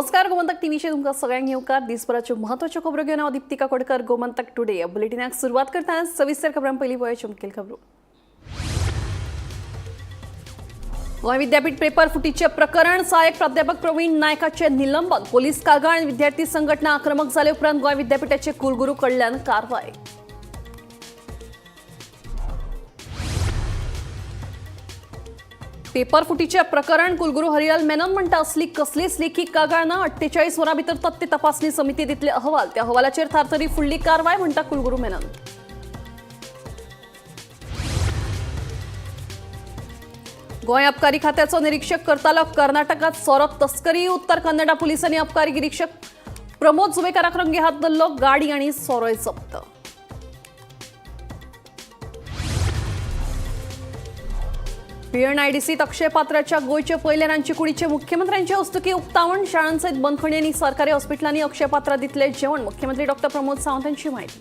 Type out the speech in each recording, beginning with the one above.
नमस्कार, गोमंतक टीव्हीचे तुमकां सगळ्यांक येवकार. दिसभराच्यो महत्वाच्यो खबरो घेवन हांव दीप्ती काकोडकर. गोमंतक टुडे या बुलेटिनाक सुरवात करतना सविस्तर खबरां. पयलीं पळोवया मुखेल खबरो. गोंय विद्यापीठ पेपर फुटीचे प्रकरण, सहाय्यक प्राध्यापक प्रवीण नायकाचे निलंबन. पोलीस कागाळ आणि विद्यार्थी संघटना आक्रमक जाले उपरांत गोंय विद्यापीठाचे कुलगुरू कडल्यान कारवाय. पेपर फुटीचे प्रकरण, कुलगुरू हरिलाल मेनन म्हणटा असली कसलीच लेखी कागाळ ना. 48 वरां भितर तथ्य तपासणी समिती दितले अहवाल, त्या अहवालाचेर थारतली फुडली कारवाय, म्हणटा कुलगुरू मेनन. गोंय अबकारी खात्याचो निरीक्षक करतालो कर्नाटकात सोरो तस्करी. उत्तर कन्नडा पोलिसांनी अबकारी निरीक्षक प्रमोद जुवेकाराक रंगे हात धरलो. गाडी आणि सोरोय जप्त. पीएनआयडीसीत अक्षय पात्राच्या गोंयचे पयले रांदचे कुडीचे मुख्यमंत्र्यांचे हस्तुकी उक्तावण. शाळांसयत बंदखणी आनी सरकारी हॉस्पिटलांनी अक्षय पात्रा दितले जेवण, मुख्यमंत्री डॉक्टर प्रमोद सावंत यांची माहिती.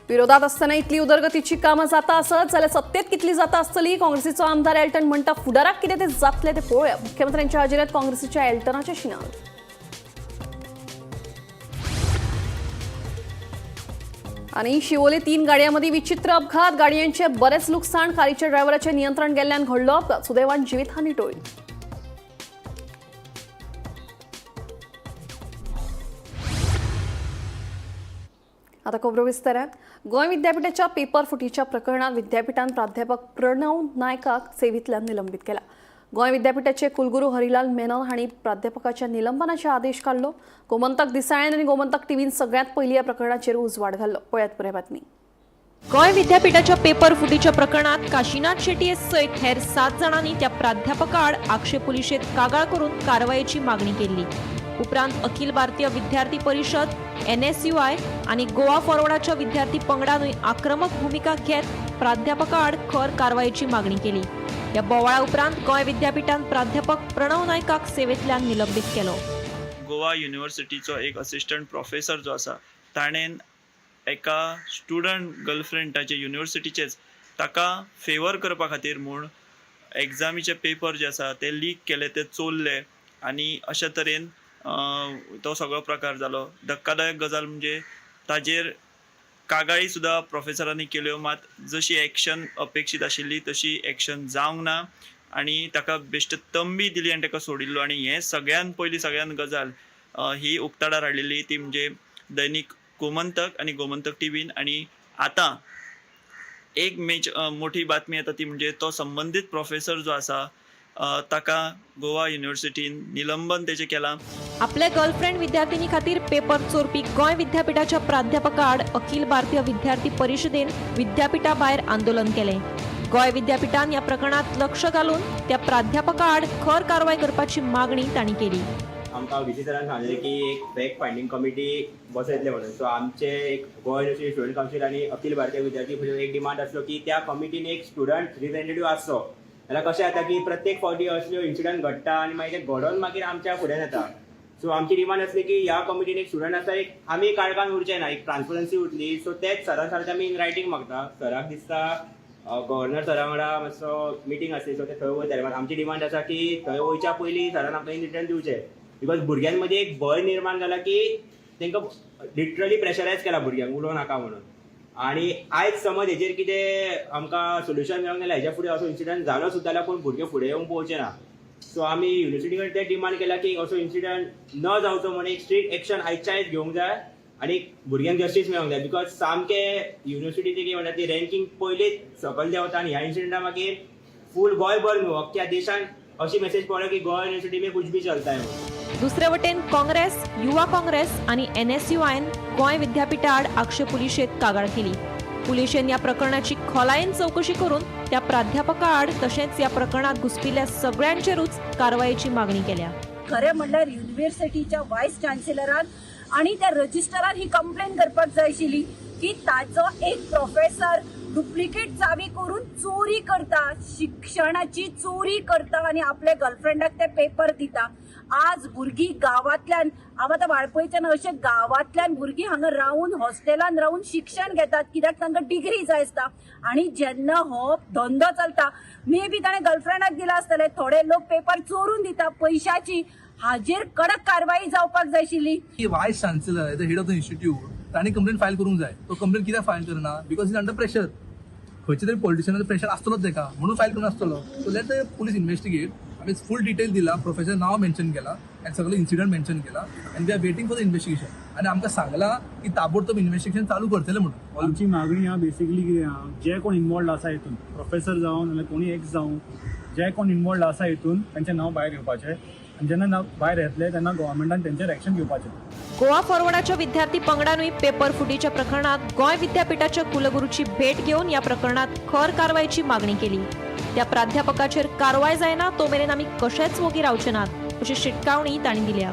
विरोधात असताना इतली उदरगतीची कामां जाता आसत जाल्यार सत्तेत कितली जाता आसतली? काँग्रेसीचो आमदार एल्टन म्हणटा फुडाराक कितें ते जातले ते पळोवया. मुख्यमंत्र्यांच्या हाजेरीत काँग्रेसीच्या एल्टनाचे शिनाल. आणि शिवोले 3 गाडयांमध्ये विचित्र अपघात. गाडयांचे बरेच नुकसान. कारीच्या ड्रायव्हराचे नियंत्रण गेल्ल्यान घडलो अपघात. सुदैवान जीवितहानी टळली. आता खबरो विस्तारान. गोंय विद्यापीठाच्या पेपर फुटीच्या प्रकरणात विद्यापीठान प्राध्यापक प्रणव नायकाक सेवेंतल्यान निलंबीत केला. गोंय विद्यापीठाचे कुलगुरू हरिलाल मेनन हांणी प्राध्यापकाच्या निलंबनाचे आदेश काडलो. गोमंतक दिसाळ्यान आनी गोमंतक टीव्हीन सगळ्यात पयलीं ह्या प्रकरणाचेर उजवाड घाल्लो. पळयात पुराय बातमी. गोंय विद्यापीठाच्या पेपर फुटीच्या प्रकरणात काशीनाथ शेट्ये सयत हेर 7 जाणांनी त्या प्राध्यापकाआड आक्षेप पुलिशेत कागाळ करून कारवायेची मागणी केल्ली. उपरांत अखिल भारतीय विद्यार्थी परिषद, एनएसयूआय आनी गोवा फॉरवर्डाच्या विद्यार्थी पंगडानूय आक्रमक भूमिका घेत प्राध्यापकाआड खर कारवायेची मागणी केली. ह्या बोवाळा उपरांत गोंय विद्यापीठान प्राध्यापक प्रणव नायकाक सेवेंतल्यान निलंबीत केलो. गोवा युनिवर्सिटीचो एक असिस्टंट प्रोफेसर जो आसा, ताणें एका स्टुडंट गर्लफ्रेंडाचे युनिवर्सिटीचेच ताका फेवर करपा खातीर म्हूण एग्जामीचे पेपर जे आसा ते लीक केले, ते चोरले आनी अशा तरेन तो सगळो प्रकार जालो. धक्कादायक गजाल म्हणजे ताजेर कागाळी सुद्दां प्रोफेसरांनी केल्यो, मात जशी एक्शन अपेक्षीत आशिल्ली तशी एक्शन जावंक ना आनी ताका बेश्टे तंबी दिली आनी ताका सोडिल्लो. आनी हें सगळ्यान पयलीं सगळ्यान गजाल ही उक्ताडार हाडलेली ती म्हणजे दैनिक गोमंतक आनी गोमंतक टीव्हीन. आनी आतां एक मेज मोठी बातमी येता ती म्हणजे तो संबंदीत प्रोफेसर जो आसा ताका गोवा युनिवर्सिटीन निलंबन तेजें केलां. आपल्या गर्लफ्रेंड विद्यार्थिनी खातीर पेपर चोरपी गोंय विद्यापीठाच्या प्राध्यापकाआड अखिल भारतीय विद्यार्थी परिषदेन विद्यापीठा भायर आंदोलन केलें. गोंय विद्यापीठान ह्या प्रकरणात लक्ष घालून त्या प्राध्यापकाआड खर कारवाय करपाची मागणी तांणी केली. आमकां व्ही सी सरान सांगलें की एक फॅक्ट फायंडींग कमिटी बसयतले म्हणून. सो आमचे एक गोवा युनिवर्सिटी स्टुडंट कावन्सील आनी अखिल भारतीय विद्यार्थी परिशद एक डिमांड आसलो की त्या कमिटीन एक स्टुडंट रिप्रेझेंटेटिव्ह आसचो. जाल्यार कशें जाता की प्रत्येक फावटी असल्यो इन्सिडंट घडटा आनी मागीर ते घडोवन मागीर आमच्या फुड्यान येता. सो आमची डिमांड आसली की ह्या कमिटीन एक स्टुडंट आसा, एक आमी काळखान उरचे ना, एक ट्रान्सपरन्सी उरतली. सो तेच सरान सारकें आमी इन रायटींग मागता. सराक दिसता गव्हर्नर सरा वांगडा मातसो मिटींग आसली, सो ते थंय वयताले. मात आमची डिमांड आसा की थंय वयच्या पयलीं सरान आमकां इन रिटर्न दिवचें, because भुरग्यां मदीं एक भंय निर्माण जाला की तांकां लिटरली प्रेशरायज केला भुरग्यांक उलोवं नाका म्हणून. आनी आयज समज हेजेर कितें आमकां सोल्युशन मेळोंक जाल्यार हेज्या फुडें असो इन्सिडंट जालो सुद्दां जाल्यार कोण भुरगे फुडें येवंक पळोवचे ना. सो आमी युनिवर्सिटी कडेन ते डिमांड केला की असो इन्सिडंट न जावचो म्हणून एक स्ट्रिक्ट एक्शन आयच्या आयज घेवंक जाय आनी भुरग्यांक जस्टीस मेळोंक जाय. Because सामके युनिवर्सिटीची कितें म्हणटा ती रँकींग पयलींच सकयल देंवता आनी ह्या इन्सिडंटा मागीर फूल गोंयभर न्हू, अख्ख्या देशान अशी मेसेज पडलो की गोवा युनिवर्सिटी में कुछ भी चलता है म्हणून. दुसरे वटेन काँग्रेस, युवा काँग्रेस आनी एनएसयूआयन गोंय विद्यापीठाआड आक्षेप पुलिशेत कागाळ केली. पुलिशेन ह्या प्रकरणाची खोलायेन चवकशी करून त्या प्राध्यापकाआड तशेंच ह्या प्रकरणात घुसपिल्ल्या सगळ्यांचेरूच कारवायेची मागणी केल्या. खरें म्हणल्यार युनिव्हर्सिटीच्या वायस चान्सलरान आनी त्या रजिस्टरान ही कंप्लेन करपाक जाय आशिल्ली की ताचो एक प्रोफेसर डुप्लिकेट चावी करून चोरी करता, शिक्षणाची चोरी करता आनी आपल्या गर्लफ्रेंडाक ते पेपर दिता. आज भुरगीं गांवांतल्यान, हांव आतां वाळपयच्यान, अशें गांवांतल्यान भुरगीं हांगा रावन हॉस्टेलान रावन शिक्षण घेतात कित्याक तांकां डिग्री जाय आसता. आनी जेन्ना हो धंदो चलता, मे बी ताणें गर्लफ्रेंडाक दिला आसतलें, थोडे लोक पेपर चोरून दिता पयशाची. हाजेर कडक कारवाई जावपाक जाय आशिल्ली. की vice chancellor, the head of the institute, तांणी कंप्लेन फायल करूंक जाय. तो कंप्लेन कित्याक फायल करना? Because is under pressure. खंयचे तरी पॉलिटिशनाचो प्रेशर आसतलोच तेका, म्हणून फायल करून आसतलो. So let the police investigate. आमी फूल डिटेल दिला, प्रोफेसर नांव मेन्शन केला आनी सगळे इन्सिडंट मेन्शन केला आनी we are waiting for the investigation. आनी आमकां सांगलां की ताबडतोब इन्वेस्टिगेशन चालू करतले म्हणून. आमची मागणी आहा बेसिकली कितें आहा, जे कोण इनवॉल्ड आसा हितून, प्रोफेसर जावं नाल्यार कोणी एक्स जावं, जे कोण इनवॉल्ड आसा हितून तांचें नांव भायर येवपाचें आनी जेन्ना नांव भायर येतलें तेन्ना गव्हर्मेंटान तेंचेर एक्शन घेवपाचें. गोवा फॉरवर्डाच्या विद्यार्थी पंगडानूय पेपर फुटीच्या प्रकरणात गोंय विद्यापीठाच्या कुलगुरूची भेट घेवन ह्या प्रकरणात खर कारवायची मागणी केली. त्या प्राध्यापकाचेर कारवाय जायना तो मेरेन आमी कशेच वोगी रावचे नात अशी शिटकावणी तांणी दिल्या.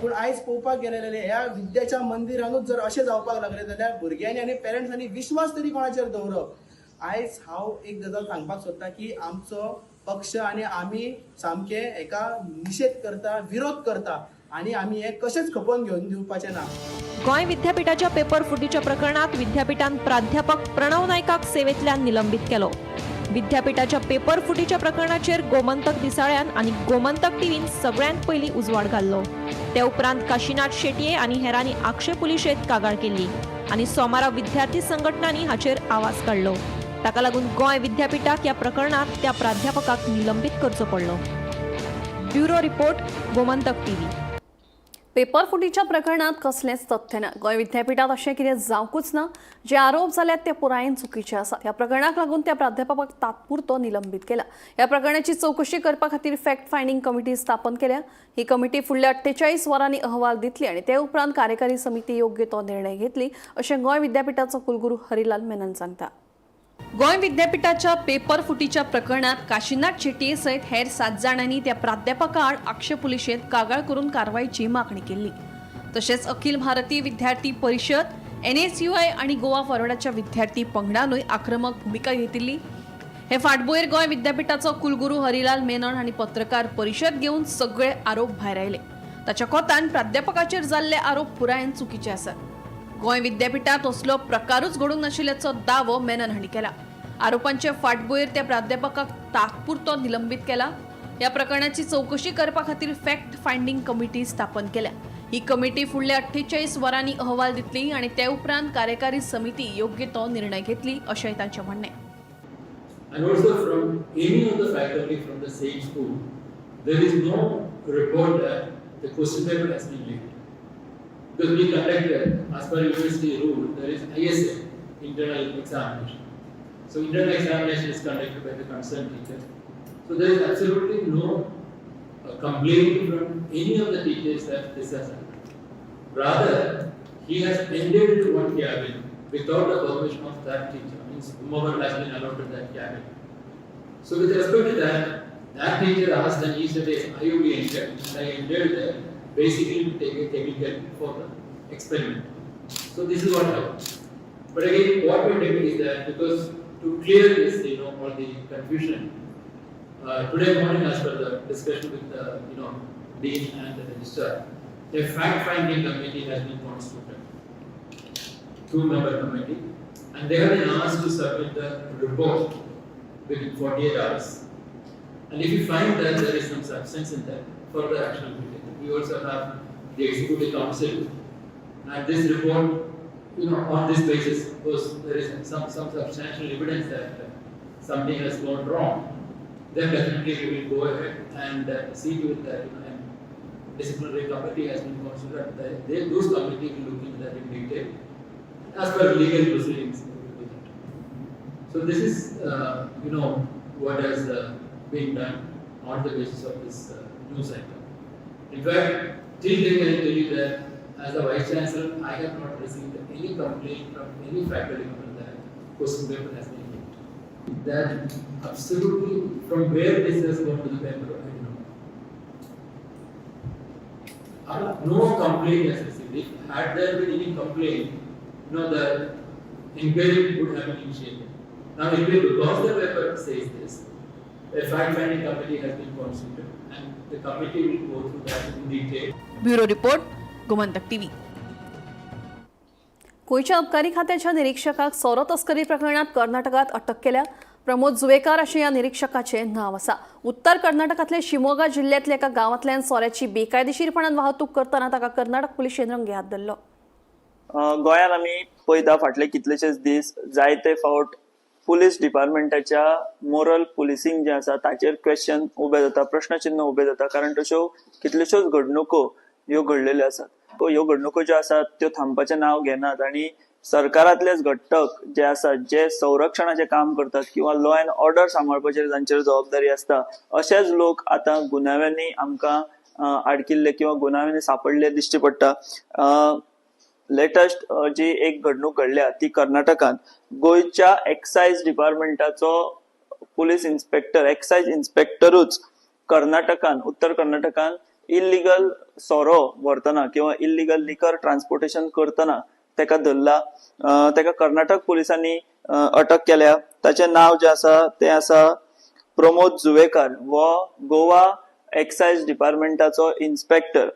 पूण आयज पळोवपाक गेले जाल्यार ह्या विद्याच्या मंदिरानूच जर अशें जावपाक लागलें जाल्यार भुरग्यांनी आनी पेरंट्सांनी विश्वास तरी कोणाचेर दवरप? आयज हांव एक गजाल सांगपाक सोदतां की आमचो पक्ष आनी आमी सामके हेका निशेध करता, विरोध करता आनी आमी हें कशेंच खपोवन घेवन दिवपाचें ना. गोंय विद्यापीठाच्या पेपर फुटीच्या प्रकरणात विद्यापीठान प्राध्यापक प्रणव नायकाक सेवेंतल्यान निलंबीत केलो. विद्यापीठाच्या पेपर फुटीच्या प्रकरणाचेर गोमंतक दिसाळ्यान आनी गोमंतक टीव्हीन सगळ्यांत पयलीं उजवाड घाल्लो. ते उपरांत काशीनाथ शेटये आनी हेरांनी आक्षे पुलिशेंत कागाळ केल्ली आनी सोमारा विद्यार्थी संघटनांनी हाचेर आवाज काडलो. ताका लागून गोंय विद्यापीठाक ह्या प्रकरणात त्या प्राध्यापकाक निलंबीत करचो पडलो. Bureau report, Gomantak TV. Paper फुटीच्या प्रकरणात कसलेंच तथ्य ना. गोंय विद्यापीठात अशें कितें जावंकूच ना. जे आरोप जाल्यात ते पुरायेन चुकीचे आसात. ह्या प्रकरणाक लागून त्या प्राध्यापकाक तात्पुरतो निलंबीत केला. ह्या प्रकरणाची चवकशी करपा खातीर फॅक्ट फायंडींग कमिटी स्थापन केल्या. ही कमिटी फुडल्या 48 वरांनी अहवाल दितली आनी ते उपरांत कार्यकारी समिती योग्य तो निर्णय घेतली अशें गोंय विद्यापीठाचो कुलगुरू हरिलाल मेनन सांगता. गोंय विद्यापीठाच्या पेपर फुटीच्या प्रकरणात काशीनाथ शेटये सयत हेर 7 जाणांनी त्या प्राध्यापका आड आक्षे पुलिशेंत कागाळ करून कारवायची मागणी केल्ली. तशेंच अखिल भारतीय विद्यार्थी परिशद, NSUI आनी गोवा फॉरवर्डाच्या विद्यार्थी पंगडानूय आक्रमक भुमिका घेतिल्ली. हे फाटभुंयेर गोंय विद्यापीठाचो कुलगुरू हरिलाल मेनन हांणी पत्रकार परिशद घेवन सगळे आरोप भायर आयले. ताच्या कोतान प्राध्यापकाचेर जाल्ले आरोप पुरायेन चुकीचे आसात. गोंय विद्यापीठात असलो प्रकारूच घडूंक नाशिल्ल्याचो दावो मेनन हांणी केला. आरोपांचे फाटभुंयेर त्या प्राध्यापकाक तात्पुरतो निलंबीत केला. ह्या प्रकरणाची चवकशी करपा खातीर फॅक्ट फायंडींग कमिटी स्थापन केल्या. ही कमिटी फुडल्या 48 वरांनी अहवाल दितली आनी ते उपरांत कार्यकारी समिती योग्य तो निर्णय घेतली अशेंय तांचें म्हणणें. And also from any of the faculty from the same school, there is no report that the question paper has been leaked. Because we conducted, as per university rule, there is ISA, internal examination. So internal examination is conducted by the concerned teacher. So there is absolutely no complaint from any of the teachers that this has happened. Rather, he has entered into one cabin without the permission of that teacher, means whomever has been allotted that cabin. So with respect to that, that teacher asked and he said, yes, I will enter. And I entered there basically to take a chemical for the experiment. So this is what happened. But again, what we did is that because to clear this, all the confusion, today morning, as per the discussion with the, dean and the registrar, a fact-finding committee has been constituted, 2-member committee, and they have been asked to submit the report within 48 hours. And if you find that there is some substance in that, further action will be taken. We also have the executive council, and this report, on this basis, of course, there is some substantial evidence that something has gone wrong, then definitely we will go ahead and see to it that, and disciplinary committee has been considered. Those committee will look into that in detail. As per legal proceedings, we will do that. So this is, what has been done on the basis of this news item. In fact, till date I tell you that as a Vice Chancellor, I have not received any complaint from any faculty member that question paper has been leaked. That absolutely, from where this has gone to the paper, I don't know. No complaint has received. If had there been any complaint, the inquiry would have been initiated. Now, it will, because the paper says this, A fact-finding committee has been constituted and the committee will go through that in detail. Bureau report, Gomantak TV. गोंयच्या अबकारी खात्याच्या निरीक्षकाक सोरो तस्करी प्रकरणात कर्नाटकात अटक केल्या. प्रमोद जुवेकार अशें ह्या निरीक्षकाचें नांव आसा. उत्तर कर्नाटकांतल्या शिमोगा जिल्ल्यांतल्या एका गांवांतल्यान सोऱ्याची बेकायदेशीरपणान वाहतूक करतना ताका कर्नाटक पुलिशेन रंगे हात धरलो. गोंयांत आमी पळयता फाटले कितलेशेच दीस जायते फावट पुलीस डिपार्टमेंटाच्या मोरल पुलिसींग जें आसा ताचेर क्वेश्चन उबे जाता, प्रश्नचिन्ह उबे जाता, कारण तश्यो कितल्योश्योच घडणुको ह्यो घडलेल्यो आसात. ह्यो घडणुको ज्यो आसात त्यो थांबपाचें नांव घेनात आनी सरकारांतलेच घटक जे आसात जे संरक्षणाचें काम करतात किंवा लॉ एन्ड ऑर्डर सांबाळपाचेर जांचेर जबाबदारी आसता अशेच लोक आतां गुन्यांवांनी आमकां आडकिल्ले किंवा गुन्यांवांनी सापडले दिश्टी पडटा. लेटस्ट जी एक घडणूक घडल्या ती कर्नाटकांत गोंयच्या एक्सायज डिपार्टमेंटाचो पुलीस इन्स्पेक्टर, एक्सायज इन्स्पेक्टरूच कर्नाटकान, उत्तर कर्नाटकान इल्लिगल सोरो व्हरतना किंवा इल्लिगल लिकर ट्रान्सपोर्टेशन करतना तेका धरला. तेका कर्नाटक पुलिसांनी अटक केल्या. ताचें नांव जें आसा तें आसा प्रमोद जुवेकर. हो गोवा एक्सायज डिपार्टमेंटाचो इन्स्पेक्टर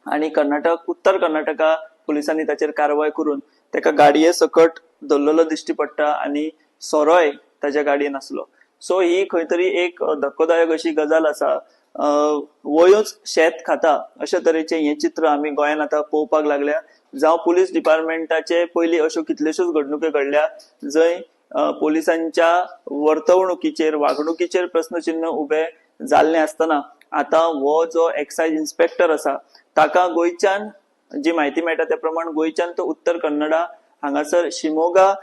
आनी कर्नाटक, उत्तर कर्नाटका पुलिसांनी ताचेर कारवाय करून तेका गाडये सकट धरलेलो दिश्टी पडटा आनी सोरोय ताच्या गाडयेन आसलो. सो ही खंय तरी एक धक्कोदायक अशी गजाल आसा. वयूच शेत खाता अशे तरेचें हें चित्र आमी गोंयांत आतां पळोवपाक लागल्या. जावं पुलीस डिपार्टमेंटाचे पयलीं अश्यो कितल्योश्योच घडणुको घडल्या जंय पोलिसांच्या वर्तवणुकीचेर, वागणुकीचेर प्रस्नचिन्ह उबे जाल्लें आसतना आतां हो जो एक्सायज इन्स्पेक्टर आसा ताका गोंयच्यान जी म्हायती मेळटा त्या प्रमाण गोंयच्यान तो उत्तर कन्नडा हांगासर शिमोगा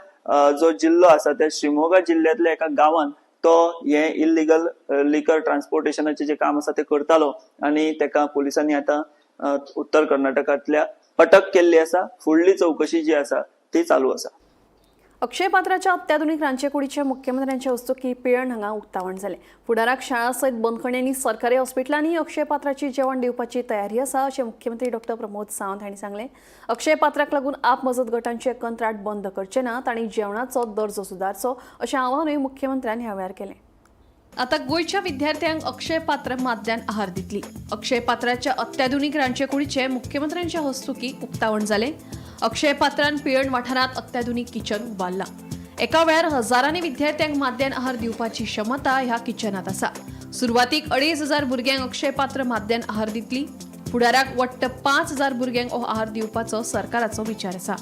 जो जिल्लो आसा त्या शिमोगा जिल्ल्यांतल्या एका गांवान तो हे इल्लिगल लिकर ट्रान्सपोर्टेशनाचें जें काम आसा तें करतालो आनी तेका पुलिसांनी आतां उत्तर कर्नाटकांतल्या अटक केल्ली आसा. फुडली चवकशी जी आसा ती चालू आसा. अक्षय पात्राच्या अत्याधुनिक रांदचेकुडीचे मुख्यमंत्र्यांच्या हस्तुकीं पिळर्ण हांगा उक्तावण जालें. फुडाराक शाळा सयत बंदखण्यांनी, सरकारी हॉस्पिटलांनी अक्षय पात्राची जेवण दिवपाची तयारी आसा अशें मुख्यमंत्री डॉक्टर प्रमोद सावंत हांणी सांगलें. अक्षय पात्राक लागून आप मजत गटांचे कंत्राट बंद करचे नात आनी जेवणाचो दर्जो सुदारचो अशें आवाहनूय मुख्यमंत्र्यान ह्या वेळार केलें. आतां गोंयच्या विद्यार्थ्यांक अक्षय पात्र माध्यान आहार दितली. अक्षय पात्राच्या अत्याधुनिक रांदचेकुडीचें मुख्यमंत्र्यांच्या हस्तुकीं उक्तावण जालें. अक्षय पात्रान पिळर्ण वाठारांत अत्याधुनिक किचन उबारलां. एका वेळार हजारांनी विद्यार्थ्यांक माध्यान आहार दिवपाची क्षमता ह्या किचनांत आसा. सुरवातीक 2500 भुरग्यांक अक्षय पात्र माध्यान आहार दितली. फुडाराक वट्ट 5000 भुरग्यांक हो आहार दिवपाचो सरकाराचो विचार आसा.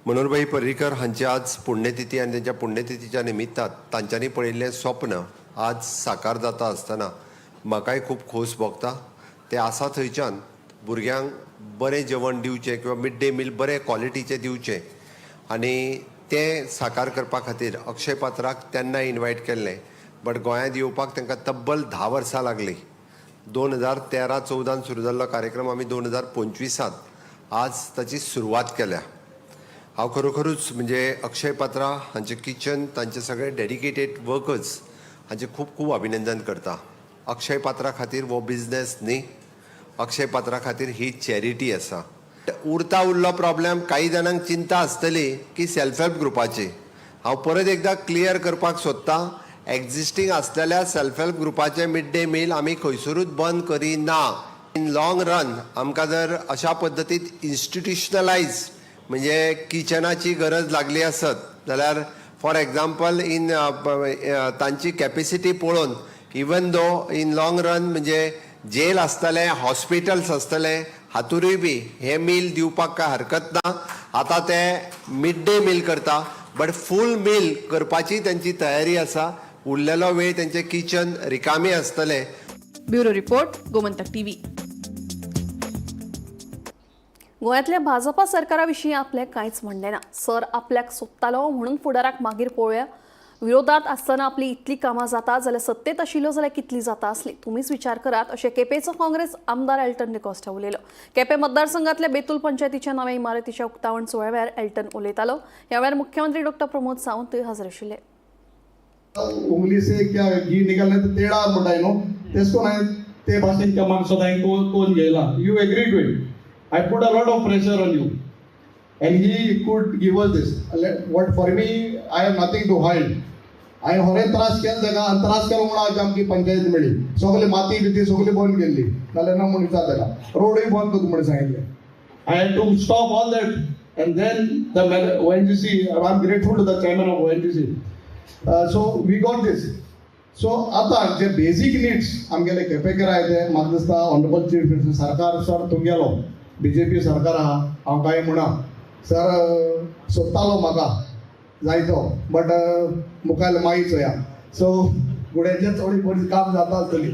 मनोहरभाई पर्रीकर हांची आज पुण्यतिथी आनी तेंच्या पुण्यतिथीच्या निमित्तान तांच्यांनी पळयल्लें स्वप्न आज साकार जाता आसतना म्हाकाय खूब खोस भोगता. ते आसा थंयच्यान भुरग्यांक बरें जेवण दिवचें किंवा मिड डे मील बरें क्वॉलिटीचें दिवचें आनी तें साकार करपा खातीर अक्षय पात्राक तेन्ना इनवायट केल्लें, बट गोंयांत येवपाक तांकां तब्बल 10 वर्सां लागलीं. 2013-14 सुरू जाल्लो कार्यक्रम आमी 2025 आज ताची सुरवात केल्या. हांव खरोखरूच म्हणजे अक्षय पात्रा हांचें किचन, तांचे सगळे डेडिकेटेड वर्कर्स हांचें खूब खूब अभिनंदन करता. अक्षय पात्रा खातीर हो बिजनेस न्ही, अक्षय पात्रा खातीर ही चॅरिटी आसा. उरता उरलो प्रॉब्लेम, काही जाणांक चिंता आसतली की सेल्फ हेल्प ग्रुपाची. हांव परत एकदां क्लियर करपाक सोदतां, एक्झिस्टींग आसलेल्या सेल्फ हेल्प ग्रुपाचें मिड डे मील आमी खंयसरूच बंद करिना. इन लॉंग रन आमकां जर अशा पद्दतीन इन्स्टिट्युशनलायज म्हणजे किचनाची गरज लागली आसत जाल्यार फॉर एग्जाम्पल इन तांची कॅपेसिटी पळोवन even though in long run म्हणजे जेल आसतलें, हॉस्पिटल्स आसतलें, हातूरूय बी हें मील दिवपाक कांय हरकत ना. आतां ते मिड डे मील करता, बट फूल मील करपाची तेंची तयारी आसा. उरलेलो वेळ तेंचें किचन रिकामी आसतलें. Bureau report, Gomantak TV. गोंयांतल्या भाजपा सरकारा विशीं आपलें कांयच म्हणणें ना. सर आपल्याक सोदतालो म्हणून फुडाराक मागीर पळोवया. विरोधात आसतना आपली इतली कामां जाता जाल्यार सत्तेत आशिल्लो जाल्यार कितली जाता आसली, तुमीच विचार करात अशें केपेंचो काँग्रेस आमदार एल्टन डिकॉस्टा उलयलो. केपें मतदारसंघातल्या बेतूल पंचायतीच्या नव्या इमारतीच्या उक्तावण सुवाळ्यार एल्टन उलयतालो. ह्या वेळार मुख्यमंत्री डॉक्टर प्रमोद सावंत हजर आशिल्ले. उंगली से क्या घी निकालने तो टेढ़ा म्हणटा न्हू तेच कोण हांवें ते भाशेन कमान सदां कोण घेयला. You agree to it. I put a lot of pressure on you and he could give us this. What for me, I have nothing to hide. हांवें होरे त्रास केले ताका आनी त्रास केलो म्हणून आज आमची पंचायत मेळ्ळी. सगळी माती बिती सगळी बंद केल्ली, नाल्यार ना म्हूण विचार ताका, रोडूय बंद करता म्हणून सांगिल्लें. I had to stop all that and then the ONGC, I am grateful to the chairman of ONGC. So we got this. So आतां जे बेजीक निड्स आमगेले केपेकर आहाय ते म्हाका दिसता ऑनरेबल चीफ मिनिस्टर सरकार सर तुमगेलो बीजेपी सरकार आहा, हांव कांय म्हणा सर सोदतालो म्हाका जायतो, बट मुखार मागीर चोया. सो गुड्याचेर चड बरी काम जाता आसतली.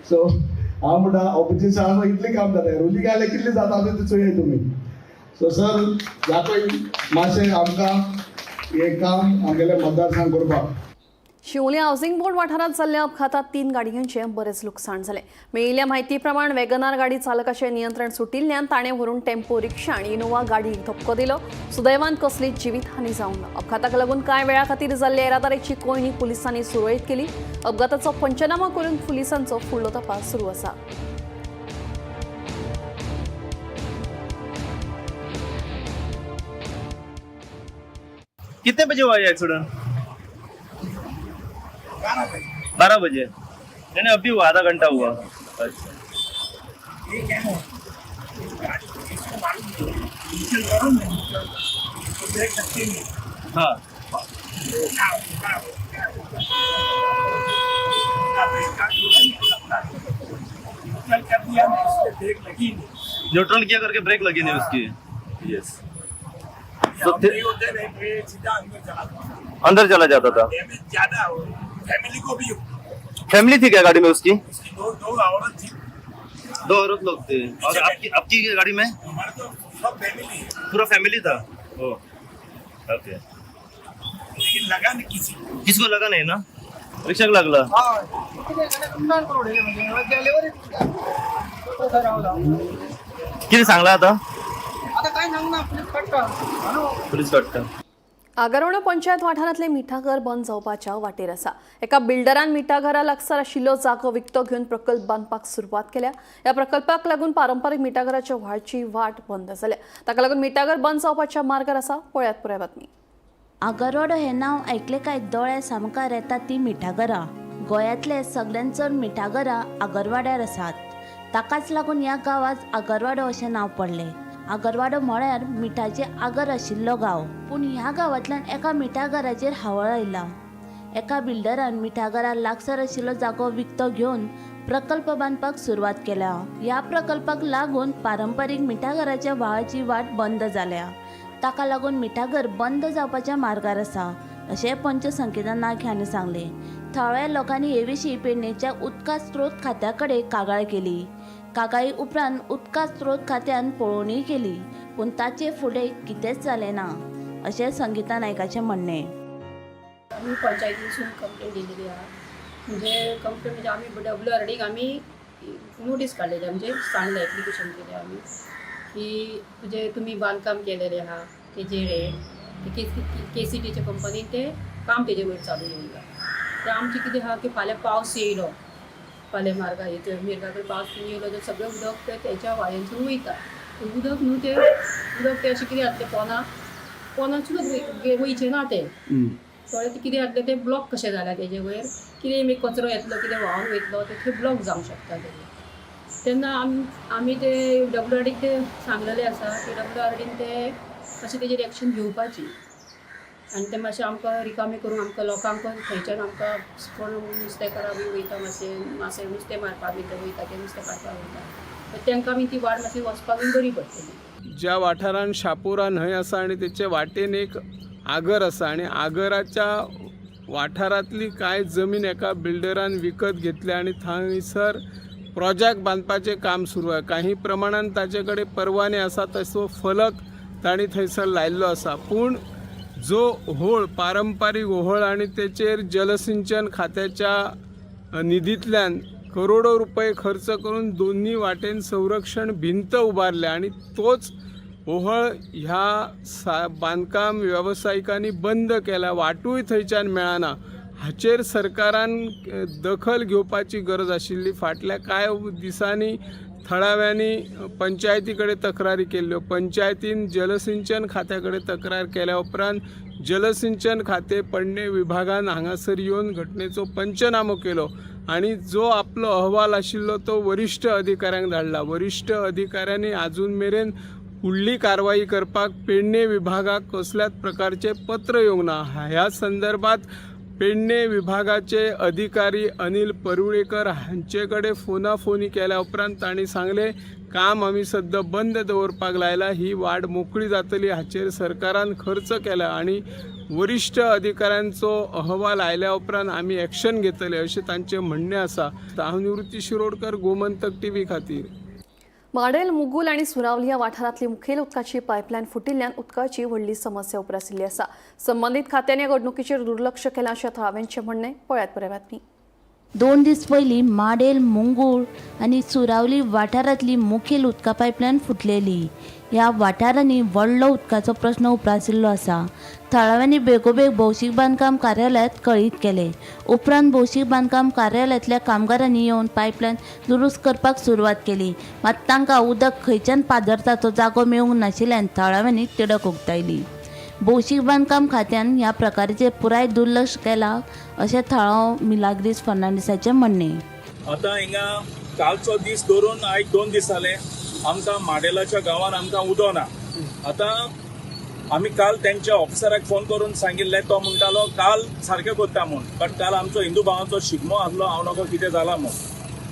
सो हांव म्हणटा ऑपोजिशन इतलें काम जाता, रुलींग आयल्यार कितलें जाता तें चोया तुमी. सो सर दाखय मातशें आमकां हें काम आमगेले मतदारसंघ करपाक. शिवोली हाऊसिंग बोर्ड वाठारांत जाल्ल्या अपघातात 3 गाडयांचें बरेंच लुकसाण जालें. मेळिल्ल्या म्हायती प्रमाण वेगनार गाडी चालकाचें नियंत्रण सुटिल्ल्यान ताणें व्हरून टेम्पो रिक्षा आनी इनोवा गाडयेक धपको दिलो. सुदैवान कसलीच जिवीतहानी जावंक ना. अपघाताक लागून कांय वेळा खातीर जाल्ल्या येरादारीची कोंयडी पुलिसांनी सुरळीत केली. अपघाताचो पंचनामा करून पुलिसांचो फुडलो तपास सुरू आसा. कितने बजे हुआ ये एक्सीडेंट? 12 बजे. नहीं नहीं, अभी हुआ, आधा घंटा हुआ. अच्छा, हाँ न्यूट्रल किया करके ब्रेक लगी नहीं उसकी. यस, तो अंदर चला जाता था. ज्यादा फैमिली को भी. फैमिली थी क्या गाड़ी में उसकी? उसकी दो दो औरत थी. दो औरत लोग थे. और आपकी आपकी गाड़ी में? हमारा तो सब फैमिली है. पूरा फैमिली था. ओ ओके. लेकिन लगा नहीं किसी को. किसको लगा नहीं ना? रिक्षा लागला. किती सांगला आता? पोलीस काढता. आगरवाडो पंचायत वाठारांतले मिठागर बंद जावपाच्या वाटेर आसा. एका बिल्डरान मिठागरा लागसार आशिल्लो जागो विकतो घेवन प्रकल्प बांदपाक सुरवात केल्या. ह्या प्रकल्पाक लागून पारंपारीक मिठागराच्या व्हाळची वाट बंद जाल्या. ताका लागून मिठागर बंद जावपाच्या मार्गार आसा. पळयात पुराय बातमी. आगरवाडो हें नांव आयकलें काय दोळ्या सामकार येता ती मिठागरां. गोंयांतले सगळ्यांत चड मिठागरां आगरवाड्यार आसात. ताकाच लागून ह्या गांवाक आगरवाडो अशें नांव पडलें. आगरवाडो म्हळ्यार मिठाचे आगर आशिल्लो गांव. पूण ह्या गांवांतल्यान एका मिठागराचेर हावळ आयला. एका बिल्डरान मिठागरा लागसार आशिल्लो जागो विकतो घेवन प्रकल्प बांदपाक सुरवात केल्या. ह्या प्रकल्पाक लागून पारंपारीक मिठागराच्या व्हाळाची वाट बंद जाल्या. ताका लागून मिठागर बंद जावपाच्या मार्गार आसा अशें पंच संकेता नायक हांणी सांगलें. थळाव्या लोकांनी हे विशीं पेडणेच्या उदका स्रोत खात्या कडेन कागाळ केली. कागाळी उपरांत उदका स्रोत खात्यान पळोवणी केली, पूण ताचे फुडें कितेंच जालें ना अशें संगीता नायकाचें म्हणणें. आमी पंचायतीसून कंप्लेन दिलेली आहा. म्हणजे कंप्लेन म्हणजे आमी डब्ल्यू आर डीक आमी नोटीस काडलेली, म्हणजे सांगलें, एप्लिकेशन केलें आमी की म्हणजे तुमी बांदकाम केलेलें आहा तेजेर हे केसीटीच्या कंपनीन ते काम तेजे वयर चालू दवरलां. ते आमचें कितें आहा की फाल्यां पावस येयलो, फाल्यां मार्गा हेचेर मिर्गा कडेन पावस येयलो तर सगळें उदक तें तेच्या व्हाळेंसून वयता. उदक न्हू तें उदक तें अशें कितें जातलें, पोना पोनासूनच वयचें ना तें. कळ्ळें? तें कितें जातलें, तें ब्लॉक कशें जाल्या तेजे वयर कितें मागीर कचरो येतलो, कितें व्हांवन वयतलो, ते थंय ब्लॉक जावंक शकता तेजें. तेन्ना आमी ते डब्ल्यू आर डीक ते सांगलेलें आसा की डब्ल्यू आर डीन ते मातशें तेजेर एक्शन घेवपाची आनी ते मातशें आमकां रिकामी करून आमकां लोकांक थंयच्यान आमकां कोण नुस्तेकारां बी वयता, मातशें मासे नुस्तें मारपाक बी ते वयता, ते नुस्तें काडपाक वयता, तर तांकां बी ती वाट मातशी वचपाक बी बरी पडटली. ज्या वाठारान शापोरा न्हंय आसा आनी तेचे वाटेन एक आगर आसा आनी आगराच्या वाठारांतली कांय जमीन एका बिल्डरान विकत घेतल्या आनी थंयसर प्रोजेक्ट बांदपाचें काम सुरू आसा. काही प्रमाणान ताचे कडेन परवाने आसा, तसो फलक तांणी थंयसर लायिल्लो आसा. पूण जो होळ, पारंपारीक होळ आनी तेचेर जलसिंचन खात्याच्या निधींतल्यान करोडो रुपये खर्च करून दोन्ही वाटेन संरक्षण भिंत उबारल्या आनी तोच ओहळ ह्या सा बांदकाम वेवसायिकांनी बंद केला, वाटूय थंयच्यान मेळना. हाचेर सरकारान दखल घेवपाची गरज आशिल्ली. फाटल्या कांय दिसांनी थळाव्यांनी पंचायती कडेन तक्रारी केल्ल्यो. पंचायतीन जलसिंचन खात्या कडेन तक्रार केल्या उपरांत जलसिंचन खातें पेडणे विभागान हांगासर येवन घटनेचो पंचनामो केलो आनी जो आपलो अहवाल आशिल्लो तो वरिश्ठ अधिकाऱ्यांक धाडला. वरिश्ठ अधिकाऱ्यांनी आजून मेरेन फुडली कारवाई करपाक पेडणे विभागाक कसल्याच प्रकारचें पत्र येवंक ना. ह्या संदर्भात पेडणे विभागाचे अधिकारी अनिल परुळेकर हांचे कडेन फोनाफोनी केल्या उपरांत तांणी सांगलें, काम आमी सद्दां बंद दवरपाक लायला, ही वाट मोकळी जातली हाचेर सरकारान खर्च केला आनी वरिश्ठ अधिकाऱ्यांचो अहवाल आयल्या उपरांत आमी एक्शन घेतले अशें तांचें म्हणणें आसा. हांव निवृत्ती शिरोडकर, गोमंतक टीव्ही खातीर. माडेल, मुगूल आनी सुरावली ह्या वाठारांतली मुखेल उदकाची पायपलायन फुटिल्ल्यान उदकाची व्हडली समस्या उप्रासिल्ली आसा. संबंदीत खात्यांनी ह्या घडणुकीचेर दुर्लक्ष केलां अशें थळाव्यांचें म्हणणें. पळयात बरे बातमी. 2 दीस पयलीं माडेल, मुंगूळ आनी सुरावली वाठारांतली मुखेल उदका पायपलायन फुटलेली. ह्या वाठारांनी व्हडलो उदकाचो प्रस्न उप्रासिल्लो आसा. थळाव्यांनी बेगोबेग भौशीक बांदकाम कार्यालयांत कळीत केलें. उपरांत भौशीक बांदकाम कार्यालयांतल्या कामगारांनी येवन पायपलायन दुरुस्त करपाक सुरवात केली. मात तांकां उदक खंयच्यान पाजरता तो जागो मेळूंक नाशिल्ल्यान थळाव्यांनी तिडक उक्तायली. भौशीक बांदकाम खात्यान ह्या प्रकाराचेर पुराय दुर्लक्ष केलां अशें थळाव मिलाग्रीस फर्नांडीसाचें म्हणणें. आतां हिंगा कालचो दीस धरून आयज 2 दीस जाले आमकां माडेलाच्या गांवान आमकां उदक ना. आतां आमी काल तेंच्या ऑफिसराक फोन करून सांगिल्लें, तो म्हणटालो काल सारकें करता म्हूण, बट काल आमचो हिंदू भावांचो शिगमो आसलो, हांव नको कितें जाला म्हूण.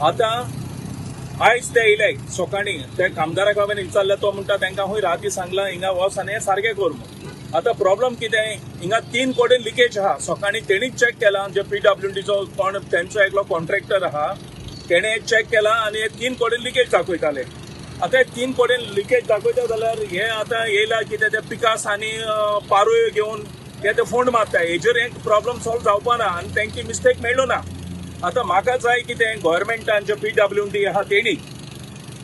आतां आयज ते येयले सकाळीं, ते कामदाराक हांवें विचारलें, तो म्हणटा तेंकां खूंय राती सांगलां हिंगा वच आनी हें सारकें कर म्हूण. आतां प्रॉब्लम कितें, हिंगा 3 कडेन लिकेज आहा. सकाळीं तेणीच चॅक केला, जे पीडब्ल्यूडीचो कोण तेंचो एकलो कॉन्ट्रॅक्टर आहा तेणें चॅक केला आनी हे 3 कडेन लिकेज दाखयताले. आतां 3 कडेन लिकेज दाखयता जाल्यार हे आतां येयला कितें ते पिकास आनी पारोयो घेवन हे ते फोंड मारता. हेजेर एक प्रॉब्लम सॉल्व जावपा ना आनी तेंची मिस्टेक मेळ्ळो ना. आतां म्हाका जाय कितें, गव्हर्मेंटान जे पीडब्ल्यूडी आहा तेणी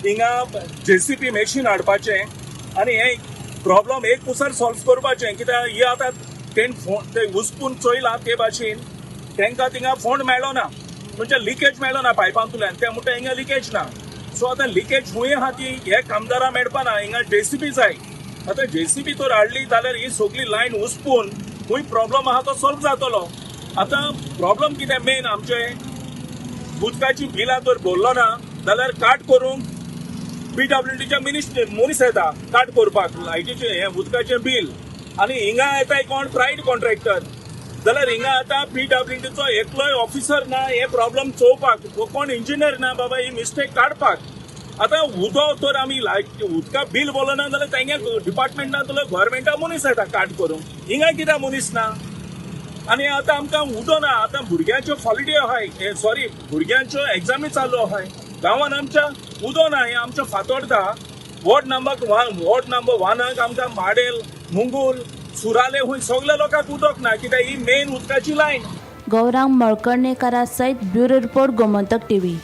हिंगा जेसीबी मॅशीन हाडपाचें आनी हे प्रॉब्लम एक कुसार सॉल्व करपाचें. कित्याक हे आतां तेण फोंड ते उस्पून चोयलां ते भाशेन तेंकां थिंगा फोंड मेळ्ळो ना, म्हणजे लिकेज मेळ्ळो ना पायपांतल्यान. ते म्हणटा हिंगा लिकेज ना. सो आतां लिकेज खूंय आहा ती हे कामदारां मेळपा ना. हिंगा जेसीबी जाय. आतां जेसीबी तर हाडली जाल्यार ही सगळी लायन उस्पून खूंय प्रॉब्लम आहा तो सॉल्व जातलो. आतां प्रॉब्लम कितें मेन आमचें उदकाची बिलां तर भरलो ना जाल्यार काट करूंक पीडब्ल्यूडीच्या मनीस येता काट करपाक लायटीचें हें उदकाचें बील, आनी हिंगा येता कोण प्रायवेट कॉन्ट्रॅक्टर. जाल्यार हिंगा आतां पीडब्ल्यूडीचो एकलोय ऑफिसर ना हे प्रॉब्लम चोवपाक, कोण इंजिनियर ना बाबा ही मिस्टेक काडपाक. आतां उदक तर आमी लायट उदका बील बोलना जाल्यार तेंगे डिपार्टमेंटान जाल्यार गव्हर्मेंटा मनीस येता काट करूंक, हिंगा कित्याक मनीस ना? आनी आतां आमकां उदक ना. आतां भुरग्यांच्यो हॉलिडे आहाय, सॉरी भुरग्यांच्यो एग्जामी चालू आहाय, गांवान आमच्या उदक ना. हें आमच्या फातोर्डा वॉर्ड नंबर 1 आमकां माडेल, मुंगूल, सुराले हुंय सगल्या लोकांक उदक ना, कित्याक ही मेन उदकाची लायन. गौरांग मळकर्णेकारा सयत ब्युरो रिपोर्ट, गोमंतक टीव्ही.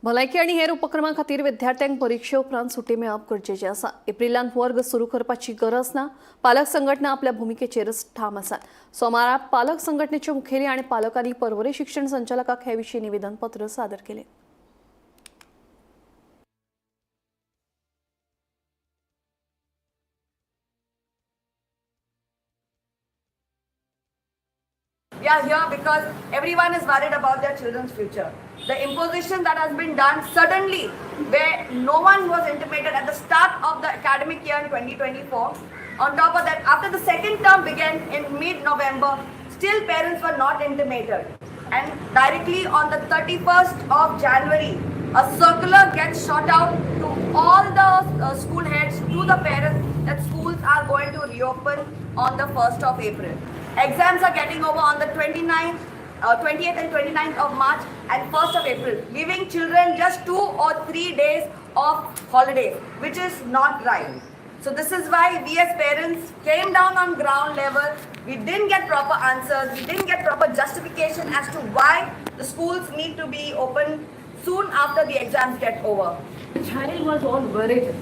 भलायकी आनी हेर उपक्रमा खातीर विद्यार्थ्यांक परिक्षे उपरांत सुटी मेळप गरजेचें आसा. एप्रिलांत वर्ग सुरू करपाची गरज ना. पालक संघटना आपल्या भुमिकेचेरच ठाम आसात. सोमारा पालक संघटनेचे मुखेली आनी पालकांनी पर्वरी शिक्षण संचालकाक हे विशीं निवेदनपत्र सादर केलें. We are here because everyone is worried about their children's future. The imposition that has been done suddenly, where no one was intimated at the start of the academic year in 2024. On top of that, after the second term began in mid-November, still parents were not intimated. And directly on the 31st of January, a circular gets shot out to all the school heads, to the parents, that schools are going to reopen on the 1st of April. Exams are getting over on the 28th and 29th of March and 1st of April, leaving children just 2 or 3 days of holidays, which is not right. So this is why we as parents came down on ground level. We didn't get proper answers. We didn't get proper justification as to why the schools need to be open soon after the exams get over. The child was all worried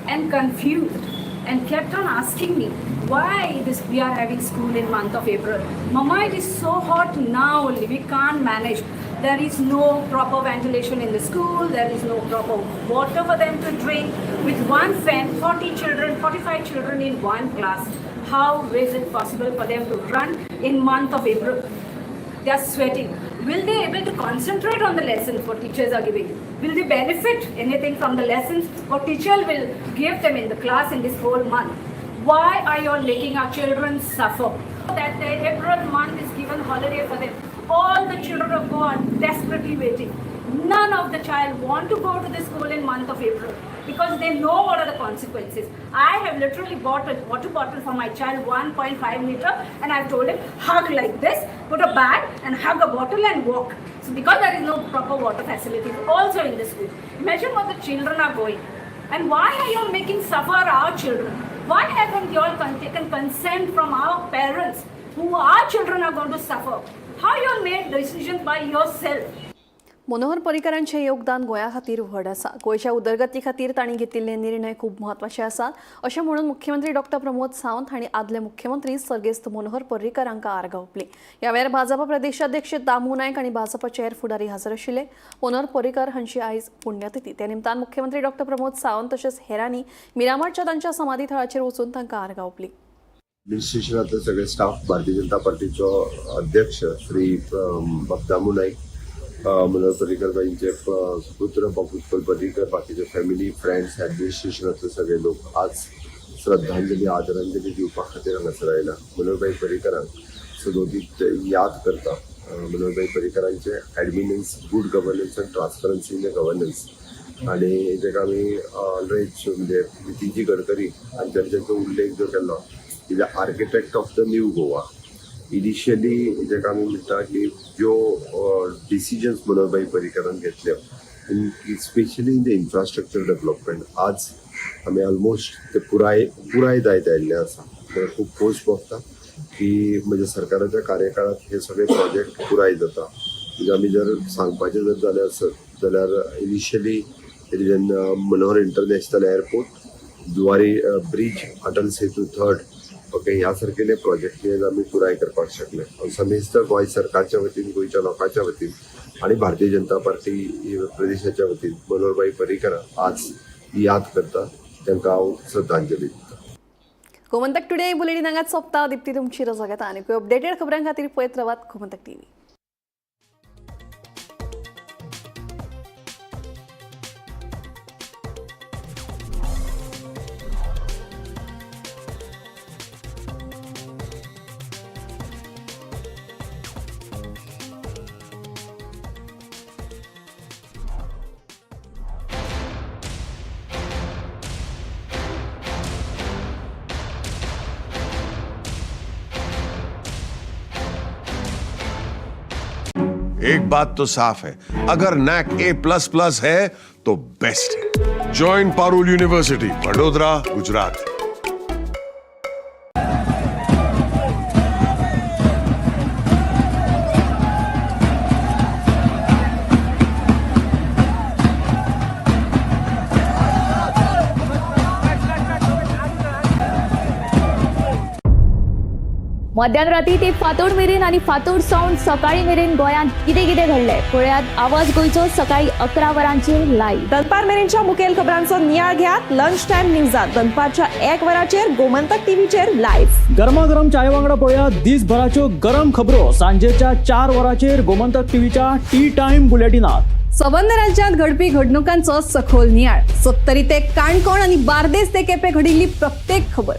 and confused and kept on asking me, why this we are having school in month of April? Mama, it is so hot now only, we can't manage. There is no proper ventilation in the school, there is no proper water for them to drink. With one fan, 40 children, 45 children in one class. How is it possible for them to run in month of April? They are sweating. Will they able to concentrate on the lessons what teachers are giving? Will they benefit anything from the lessons what teacher will give them in the class in this whole month? Why are you all making our children suffer? That the April month is given holiday for them. All the children of Goa are desperately waiting. None of the child want to go to the school in month of April because they know what are the consequences. I have literally bought a water bottle for my child, 1.5 liter, and I've told him, hug like this, put a bag and hug a bottle and walk. So because there is no proper water facilities also in the school. Imagine what the children are going. And why are you all making suffer our children? Why haven't you all taken consent from our parents who our children are going to suffer? How you all made decisions by yourself? Manohar पर्रीकरांचें योगदान गोंया खातीर व्हड आसा. गोंयच्या उदरगती खातीर तांणी घेतिल्ले निर्णय खूब म्हत्वाचे आसात अशें म्हणून मुख्यमंत्री डॉक्टर प्रमोद सावंत हांणी आदले मुख्यमंत्री सर्गेस्त मनोहर पर्रीकर हांकां आर्गां ओंपली. ह्या वेळार भाजपा प्रदेशाध्यक्ष दामू नायक आनी भाजपाचे हेर फुडारी हजर आशिल्ले. मनोहर पर्रीकर हांची आयज पुण्यतिथी. त्या निमतान मुख्यमंत्री डॉक्टर प्रमोद सावंत तशेंच हेरांनी मिरामारच्या तांच्या समाधी थळाचेर वचून तांकां आर्गां ओंपली. ॲडमिनिस्ट्रेशनातले सगळे स्टाफ, भारतीय जनता पार्टीचो अध्यक्ष श्री दामू नाईक, मनोहर पर्रीकर बाईंचे पुत्र बाबू उत्पल पर्रीकर, बाकीचे फॅमिली फ्रेंड्स, ॲडमिनिस्ट्रेशनातले सगळे लोक आज श्रद्धांजली, आदरांजली दिवपा खातीर हांगासर आयला. मनोहरभाई पर्रीकरांक सदोदीत याद करता. Manoharbhai पर्रीकरांचे ॲडमिनन्स, good governance and transparency in the governance आणि जेका आमी ऑलरेज म्हणजे नितीनजी गडकरी हांच्यानी तांचो उल्लेख जो केल्लो, is the architect of the new Goa. Initially जेका आमी म्हणटा की ज्यो डिसिजन्स मनोहरभाई पर्रीकरान घेतल्यो, specially in the infrastructure development, आज आमी ऑलमोस्ट ते पुराय पुराय जायत आयिल्ले आसा. म्हाका खूब खोस भोगता की म्हज्या सरकाराच्या कार्यकाळात हे सगळे प्रोजेक्ट पुराय जाता. म्हणजे आमी जर सांगपाचें जर जालें आसत जाल्यार initially it is an Manohar International Airport, Zuari Bridge, Atal Setu third, okay, ह्या सारकेले प्रोजेक्ट आमी पुराय करपाक शकले. हांव समेस्त गोंय सरकारच्या वतीन, गोंयच्या लोकांच्या वतीन आणि भारतीय जनता पार्टी प्रदेशाच्या वतीन मनोहरभाई पर्रीकर आज याद करता. तांकां हांव श्रद्धांजली दिता. गोमंतक टुडे बुलेटीन हांगाच सोंपता. दिप्ती तुमची रजा घेता. आनी अपडेटेड खबरां खातीर पळयत रावात गोमंतक टीव्ही. एक बात तो साफ है, अगर नैक A++ है तो बेस्ट है। Join Parul university, Vadodara, Gujarat. मध्यानराती ते फांतोड मेरेन आनी फांतोड सावन सकाळी मेरेन गोंयांत कितें कितें घडलें पळयात आवाज गोंयचो सकाळी 11 वरांचेर लायव्ह. दनपार मेरेनच्या मुखेल खबरांचो नियाळ घेयात लंच टायम न्यूजात दनपारच्या 1 वराचेर गोमंतक टीव्हीचेर लायव्ह. गरमागरम चाय वांगडा पळया दिसभराच्यो गरम खबरो सांजेच्या 4 वरांचेर गोमंतक टीव्हीच्या टी टायम बुलेटिनात. सबंद राज्यांत घडपी घडणुकांचो सखोल नियाळ. सत्तरी ते काणकोण आनी बार्देस ते केपें घडिल्ली प्रत्येक खबर.